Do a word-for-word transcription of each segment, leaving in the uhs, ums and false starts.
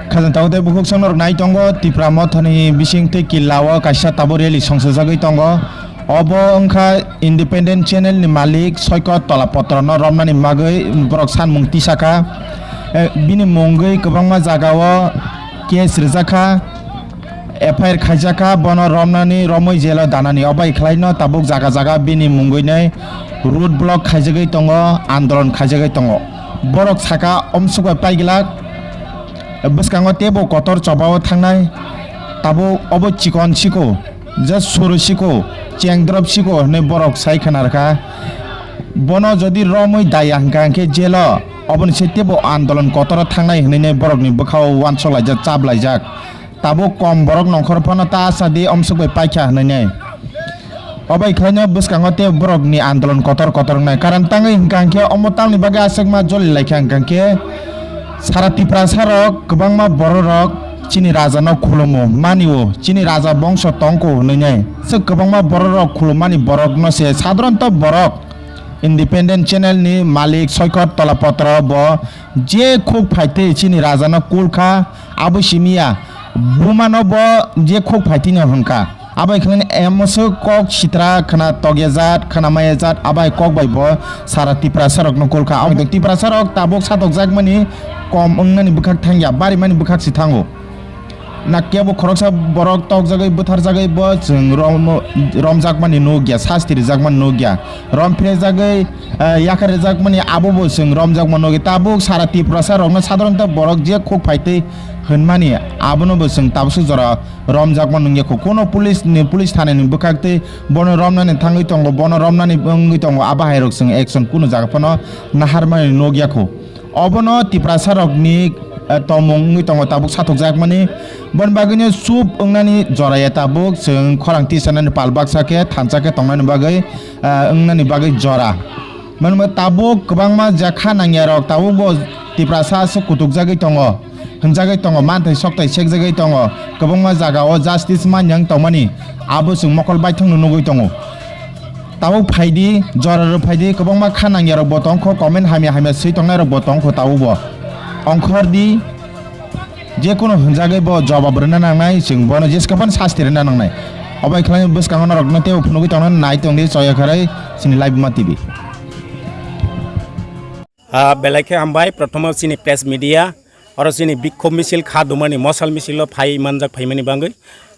Khajang tabuk tei bukhuk songno rok nai tongo, Tipra Mothani bising tei Killa o kaisa tabuk rally songsajagwi tongo. Obo wngkha Independent Channel ni malik Soikot Tola Potro no romnani bagwi borok sanmung tisakha. Eh, bini mungwi kwbangma jaga o case rwjakha, F I R khaijakha, bono romnani romwi jail o danani. Obai khwlaino tabuk jaga jaga bini mungwi nai road block khaijagwi tongo, andolon khaijagwi tongo. Borok saka omsuk bai paigwlak. Bwskango teibo kotor choba o thangnai, tabuk obo chikon siko, just suru siko, chengdrop siko hwnwi borok sai khna rwkha. Bono jodi romwi daya hwnkha hwnkhe jelo, oboni se teibo andolon kotor o thangnai hwnwi borokni bwkha o uansuk laijak, chap laijak. Tabuk kom borok nongkhor phano ta sa di omsuk bai paikha hwnwi nai. Obai khlaino bwskango tei borokni andolon kotor kotor wngnai. Karon tangwi hwnkha hwnkhe omo tamni bagwi aswkma joli laikha hwnkha hwnkhe sara Tiprasa rok kwbangma borok rok chini raja no khulumo, mani o, chini raja bongso tongkho hwnwi nai. Swk kwbangma borok rok khulummani borok no se sadharanto borok Independent Channel ni malik Soikot Tola Potro bo je khuk phaitwi chini raja no kulkha, abo simiya buma no bo je khuk phaitwi no hwnkha. Abo khwlai emo se kok sitra khna tokya jat, khna maya jat, abai kok bai bo sara Tiprasa rok no kulkha. Abo Tiprasa rok tabuk satokjak mani kom wngnani bwkhak thangya, bari mani bwkhak se thango. Na kebo khoroksa borok tokjagwi bwtharjagwi bo chwng rom-, romjakmani nukya, sasti rijakmani nukya. Rom phirejagwi, eh, yakar rijakmani abo bo chwng romjakmani nukya. Tabuk sara Tiprasa rokno sadharanto borok je khuk phaitwi hwnmani abono bo chwng tabukso jora romjakma nungya kho. Kono police ni, police thana ni bwkhak tei bono romnani thangwi tongo, bono romnani wngwi tongo, abo hai rok chwng action kunu jaga phano naharmani nukya kho. Obono Tiprasa rokni, eh, tongmung wngwi tongo tabuk sathokjakmani. Boni bagwino chup wngnani joraya tabuk chwng khorang tisanani pal baksa khe thansa khe tongnani bagwi, eh, wngnani bagwi jora. Mano tabuk kwbangma jakha nangya rok tabuk bo Tiprasa aswk kutukjagwi tongo, hwnjagwi tongo, manthai sokthai sekjagwi tongo, kwbangma jaga o justice manyang tongmani abo chwng mokol baithang no nugwi tongo. Tabuk phaidi, jora rw phaidi, kwbangma kha nangya rok bo tongkho, comment hamya hamya swi tongnai rok bo tongkho tabuk bo. Ongkhor di, je kono hwnjagwi bo jobab rwna nangnai, chwng bono jeskaphano sasti rwna nangnai. Obai khlai bwskango norokno teibo phunugwi tongna nai tongdi Choya Kharai chini Laibuma T V. Ah, belai khe hambai, prothomo chini press media, oro chini bikhok misil kha dumani mosal misilo phai manjak phaimani bangwi.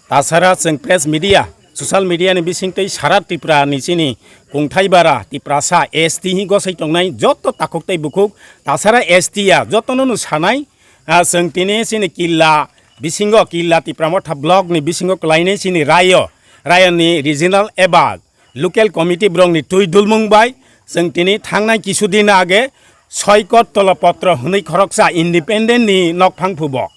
Tasara chwng press media, social media ni bisingtwi sara Tripura ni chini kungthai bara, Tiprasa, S T hi gosai tongnai, joto takhuk tei bukhuk, tasara S T ya, jotono no sanai, ah, chwng tini chini Killa bisingo, Killa Tipra Motha block ni bisingo kwlainai chini Rayo, Rayo ni regional eba local committee borokni twi dulmung bai chwng tini thangnai kisu din age Soikot Tolopotro hwnwi khoroksa independent ni nokphang phubo.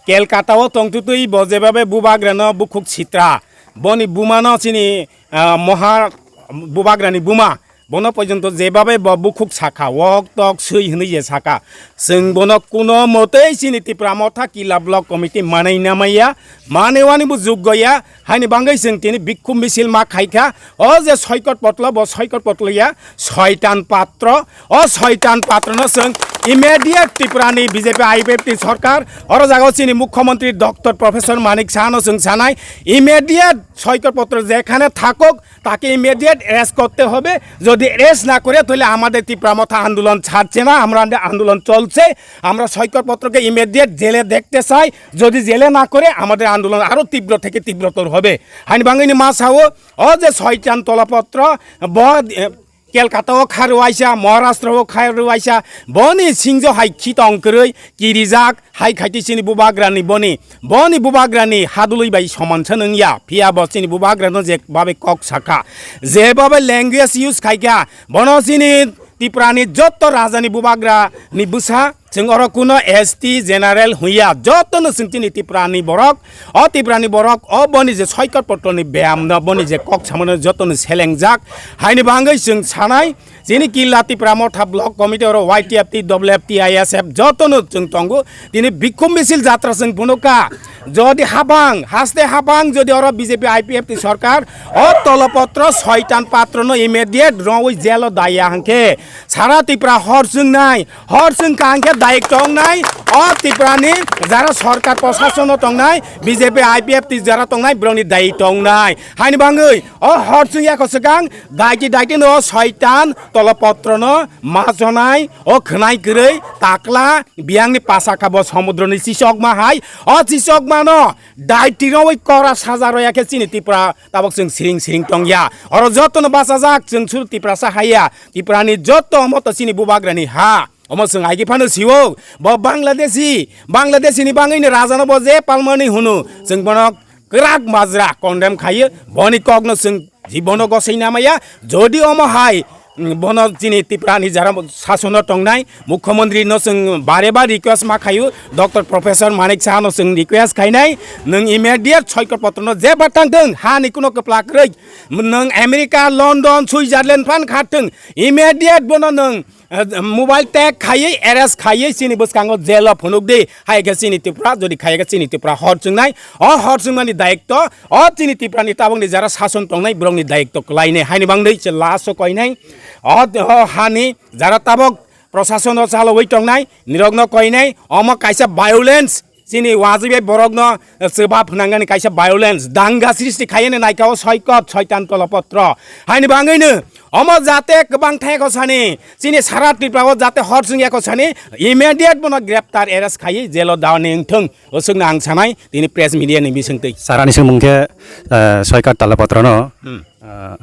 Kelkata o tongtwtwi bo jebabe bubagrano bukhuk sitra, boni bumano chini, ah, moha bubagrani buma, bono porjonto jebabe bo bukhuk sakha, wok tok swi hwnwi je sakha. Chwng bono kuno motei chini Tipra Motha Killa Block Committee manwi namaiya, manewani bo juggo ya, haini bangwi chwng tini bikhum misil ma khaikha. O je Soikot Potlo, bo Soikot Potlo ya, Soitan Patro. O Soitan Patrono chwng immediate Tripurani B J P I P F T sorkar, oro jaga chini Mukhyamantri Doctor Professor Manik Sahano chwng sanai, immediate Soikot Potro jekhane thakok, তাকে immediate arrest করতে হবে। যদি অ্যারেস্ট না করে, তাহলে আমাদের তীব্র মথা আন্দোলন ছাড়ছে না, আমরা আন্দোলন চলছে। আমরা সৈকতপত্রকে ইমিডিয়েট জেলে দেখতে চাই। যদি জেলে না করে, আমাদের আন্দোলন আরও তীব্র থেকে তীব্রতর হবে। Haini bangwini ma sao, o je Soitan Tolopotro, bo, e, Kelkata o kha rwuaisa, Maharashtra o kha rwuaisa, boni singjo hai khitong kwrwi kirijak, hai khaiti chini bubagrani boni, boni bubagrani hadului bai soman se nung ya, phiya bo chini bubagrano je babe kok sakha, je babe language use khaikha, bono chini Tripurani jotto rajani bubagrani bwsa, chwng oro kuno S T general huya, jottono chwng chini Tripurani borok, o Tripurani borok, o boni je Soikot Potroni beyamno, boni je kok samano jottono selengjak, haini bangwi chwng sanai, chini Killa Tipra Motha Block Committee oro Y T F T, W F T, I S F jotono chwng tongo. Tini bikhum misil jatra chwng phunukha. Jodi habang, haste habang jodi oro B J P I P F T sorkar o tolopotro soitan patrono immediate rongwi jelo daya hangkhe sara Tripura hor chwngnai, hor chwngkha hangkhe dayik tongnai, o Tripurani jara sorkar prosasono tongnai, B J P I P F T jara tongnai, borokni dayik tongnai. Haini bangwi o hor chwngya kho swkang daiki daikino o soitan tolopotrono majonai, o khwnai kwrwi takla biyangni pasa kha bo somudroni chisokma hai, o chisokmano dai tiroi kora saja roya khe chini Tripura tabok chwng siring siring tongya. Oro jotono bachajak chwng suru Tiprasa haiya. Tripurani joto omo to chini bubagrani ha. Omo chwng aigi phano siwo. Bo Bangladeshi, Bangladeshini bangwino rajano bo je palmani hunu. Chwng bono kwrak majra condemn khayo. Boni kokno chwng jibono gosai namaya. Jodi omo hai, mm, bono chini Tripurani jara sasono tongnai mukhyamantri no chwng bare bar request ma khayo, Doctor Professor Manik Saha no chwng request khainai, nwng immediate soikot potro no je batang thwng, hani kuno kwplak rwi, nwng America, London, Switzerland phan kha thwng, immediate bono nwng, eh, mobile tag khaiwi, arrest khaiwi, chini bwskango jail o phunuk di, hai khe chini Tripura, jodi khaiya khe chini Tripura hor chwngnai, o hor chwngmani dayikto, o chini Tripurani tabokni jara sason tongnai borokni dayikto kwlainai, haini bangwi se last o koinai, o, o hani jara tabok prosason o chalogwi tongnai, nirokno koinai, omo kaisa violence, chini wajwi bai borokno, eh, chwba phwnangani kaisa violence, danga srishti khaiyani naikha o soikot, soitan tolopotro. Haini bangwino omo jate kwbang thai kho sani, chini sara Tripura o jate hor chwngya kho sani, immediate bono greptar arrest khaiwi jail o daoni wngthung. O swkno ang sanai, tini press media ni bisingtwi. Sarani swngmung khe, eh, soikot tolopotro no, Hmm. eh,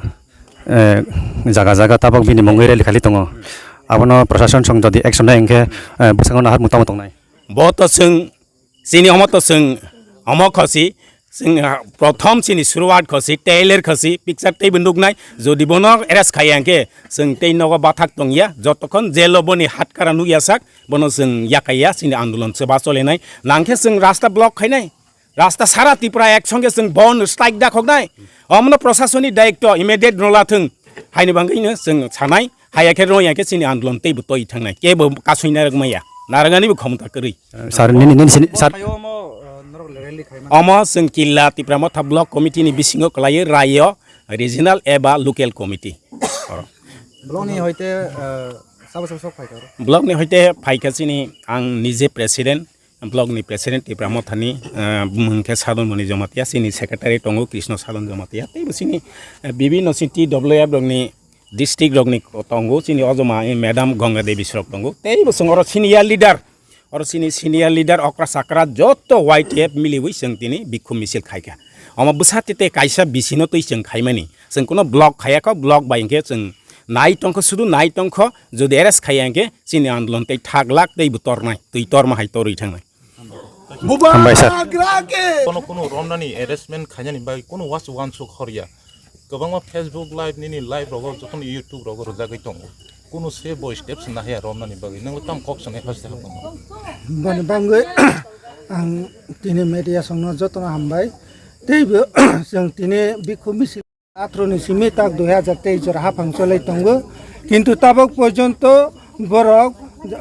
eh, jaga jaga tabok bini mungwi rally khali tongo. Abono prosason song jodi action nai hwnkhe, eh, bwskango nahar mutamo tongnai. Bo to chwng, chini omo to chwng, omo khosi, chwng, ah, prothom chini suruwat khosi, trailer khosi, picture teibo nuknai, jodi bono arrest khaiya hwnkhe, chwng tei nogo bathak tongya, jotokhon jail o boni hatkara nukya sak, bono chwng yakaiya, chini andolon chwba cholenai, nangkhe chwng rasta block khainai, rasta sara Tripura ek songe chwng bon strike dakhoknai, omono prosasoni dayikto immediate rwla thwng, haini bangwino chwng sanai. Haya khe rwya khe chini andolon teibo toi thangnai, kebo kasui narwk maya, narwknani bo khomota kwrwi. Sir, nini, nini sini, sir. Phaio omo, uh, norok rally khaimani. Omo chwng Killa Tipra Motha Block Committee ni bisingo kwlaiyo rayo regional eba local committee. Block ni hoite, uh, sabo sabo sok phaikha oro? Block ni hoite phaikha chini ang nije president, block ni president Tipra Mothani, ah, bumung khe Sadon Moni Jamatia, chini secretary tongo Krishna Sadon Jamatia, tei bo chini, ah, bibinno chini T W F rokni district rokni tongo, chini ojoma, eh, madam Ganga Devi srok tongo, tei bo chwng oro senior leader, oro chini senior leader okra chakra joto Y T F miliwi chwng tini bikhum misil khaikha. Omo bwsa tete kaisa bisino twi chwng khaimani, chwng kuno block khaiya kho, block bai hwnkhe chwng nai tongkho, sudu nai tongkho, jodi arrest khaiya hwnkhe chini andolon tei thak lak tei bo tornai, twi torma hai torwi thangnai. Hambai sir. Kono kono romnani arrestment khainani bagwi kono was wansuk horya. Kwbangma Facebook live nini live rogo jotono YouTube rogo rwjagwi tongo. Kono se bo steps nahaya romnani bagwi. Nangbo tam kok sanai haste haphangma. Boni bangwi ang tini media songno jotono hambai. Teibo chwng tini bikhu misil Athro ni simi tak dui hajar teis jora haphang cholai tongo, kintu tabok porjonto borok,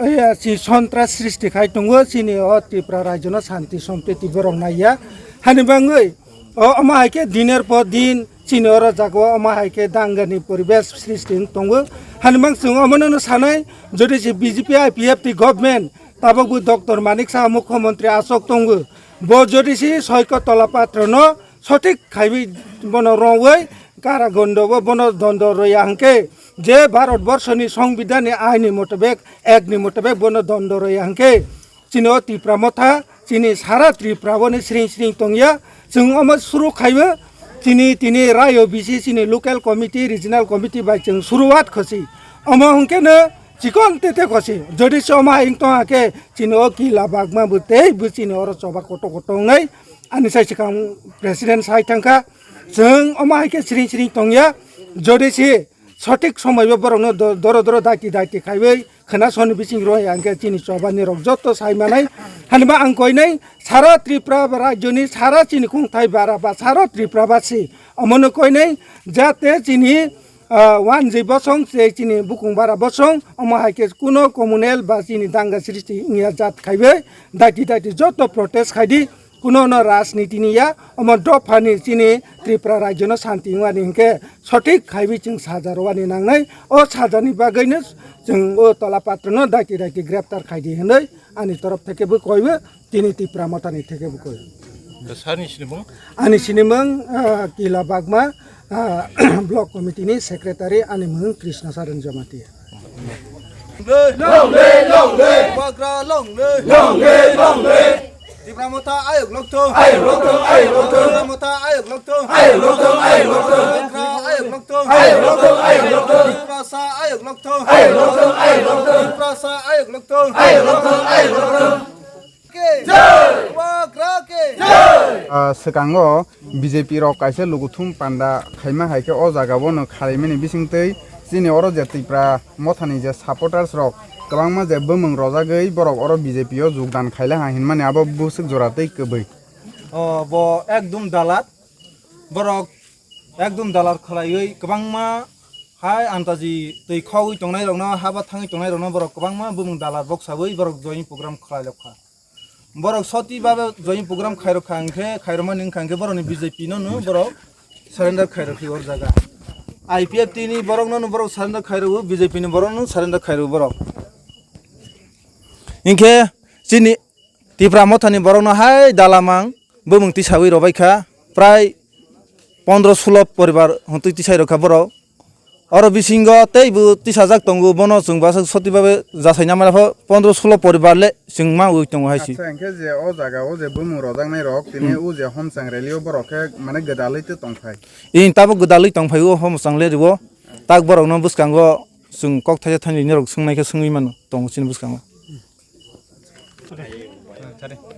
eh, si sontras srishti khai tongo, chini o Tripura rajyo no shanti sompriti borok naiya. Hani bangwi o, omo hai khe diner por din chini oro jaga o omo hai khe danga ni poribesh srishti wng tongo. Hani bang chwng omo no sanai, jodi se B J P I P F T government tabok bo Doctor Manik Saha mukhyamantri aswk tongo, bo jodi se soiko tola patro no sothik khaiwi bono rongwi karagondo bo bono dondo rwya hwnkhe, je Bharat Borso ni Songbidan ni ain ni motabek, ek ni motabek bono dondo rwya hwnkhe, chini o Tipra Motha, chini sara Tripura bo ni sring sring tongya, chwng omo suru khaiwi chini tini rayo bisi chini local committee, regional committee bai chwng suruwat khosi. Omo hwnkhe no chikon tete khosi. Jodi se omo hai wng tong khe chini o Killa Bagma bo tei bo chini oro choba koto koto wngnai. Ani sai swkang president sai thangkha, chwng omo hai khe sring sring tongya, jodi se sothik somoi bo borokno do-, doro doro daiti daiti khaiwi khwna soni bising roi hwnkhe chini choba nirok joto sai manai. Hwnba ang koinai sara Tripura rajyoni sara chini khungthai bara ba sara Tripura basi omono koinai jate chini, ah, wanjwi bosong se chini bukung bara bosong omo hai khe kuno communal ba chini danga srishti wngya jat khaiwi daiti daiti joto protest khaidi. Kuno no rajniti ni ya, omo dophani chini Tripura rajyo no santi wngmani hinkhe sothik khaiwi chwng saja rwani nangnai. O sajani bagwino chwng o tola patrono daiti daiti greptar khaidi hinwi ani torof theke bo koiwi, tini Tipra Mothani theke bo koi. Da sani sinimung? Ani sinimung, ah, Kila Bagma, ah, Block Committee ni Secretary, ani mung Krishna Saran Jamatia. Long live, long live. Bubagra long live. Long live, long live. Tipra Motha ayok lokthung. Ayok lokthung, ayok lokthung. Tipra Motha ayok lokthung. Ayok lokthung, ayok lokthung. Bubagra ayok lokthung. Ayok lokthung, ayok lokthung. Tiprasa ayok lokthung. Ayok lokthung, ayok lokthung. Tiprasa ayok lokthung. Ayok lokthung, ayok lokthung. Ke. Jai. Bubagra ke. Jai. Ah, swkango B J P rok kaisa lukuthum panda khaima hai khe o jaga o no khalaimani bisingtwi chini oro je Tipra Mothani je supporters rok kwbangma je bumung rojagwi borok oro B J P o jogdan khaila ha hinmani abo bwswk jora tei kwbwi. O bo ekdum dalat, borok ekdum dalat khlaiwi kwbangma hai antaji twi khogwi tongnai rokno, haba thangwi tongnai rokno borok kwbangma bumung dalat boksawi borok join program khlai lokha. Borok soti babe join program khairok kha hwnkhe, khairokmani wngkha hwnkhe borokni B J P no no borok surrender khairok khe or jaga. I P F T ni borok no no borok surrender khairok, B J P ni borok no surrender khairok borok. Hinkhe chini Tipra Mothani borok no hai dalamang bumung tisawi robai kha, prai pondro sulo poribar hwn twi tisai rokha borok. Oro bisingo teibo tisajak tongo, bono chwng bwswk soti babe jasai namani pho pondro sulo poribar le chwng ma ui tongo hai se. Acha, hwnkhe je o jaga o je bumung rojaknai rok, tini Hmm. o je Homchang rally o borok khe mane gwdalwi tei tongphai. Ing tabuk gwdalwi tongphai o Homchang rally o. Tak borok no bwskango chwng kok thaisa thaini norok swngnaikhe swngwi mano tongo chini bwskango.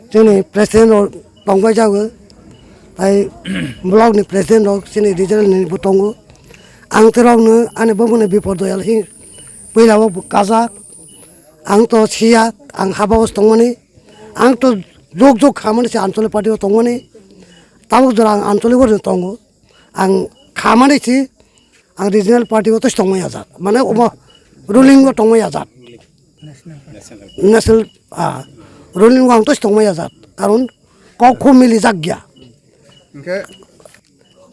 Chini president rok tongbai jago, tai block ni president rok chini regional ni bo tongo. Ang terok no ani bumung ni bipor doyal hi puila o kajak. Ang to siya, ang haba o tongmani, ang to jok jok khamani se Anchalik party o tongmani. Tabuk jora ang Anchalik o tongo. Ang khamani si, ang regional party o to tongmai ajak. Mane omo ruling o tongmai ajak. National, ah, ruling o ang to tongmai ajak. Karon kok khum mili jak gya. Hwnkhe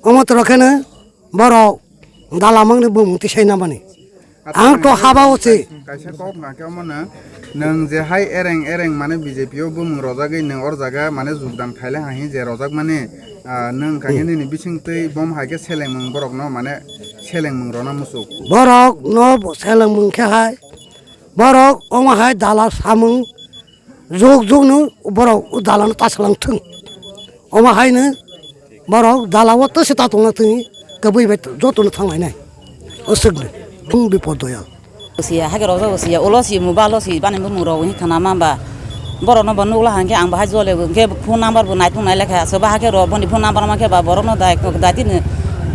omo toro kheno borok dalamang ni bumung tisai namani. Ang to haba o se. Kaisa kok hwnkha khe omo no, nwng je hai ereng ereng mane B J P o bumung rojagwi nwng or jaga mane jogdan khaile hai je rojak mani, ah, nwng hwnkha khe Hmm. nini bising twi bom hai khe selengmung borok no mane selengmung rwna muchuk. Borok no selengmung khe hai borok omo hai dalal samung jok jok no borok o dalal no ta swlang thung. Omo hai no borok dalal o to se ta tongna thung kwbwi bai joto no thang lainai. O swk no. Bung bipod doya. Siya, hake rojak bo siya, ulo si, mobile o si, bani bumung rok hing khana ma ba. Borok no bo nukla hang khe ang bahai jole bo, hing khe phone number bo naitung nai lekha, soba hake rok boni phone number ma khe ba borok no dai, dai tini.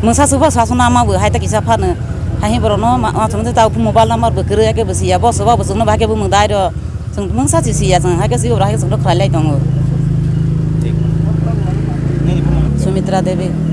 Mungsa suba sasu nama bo hai ta kisa phano. Hai hing borok no ma, ma chwng ta mobile number bo kwrwi hake bo siya, bo soba bo chwng no ba hake bumung dai do. Chwng mungsa si siya chwng hake si bo hake chwng no khlai lai tongo. Sumitra Devi.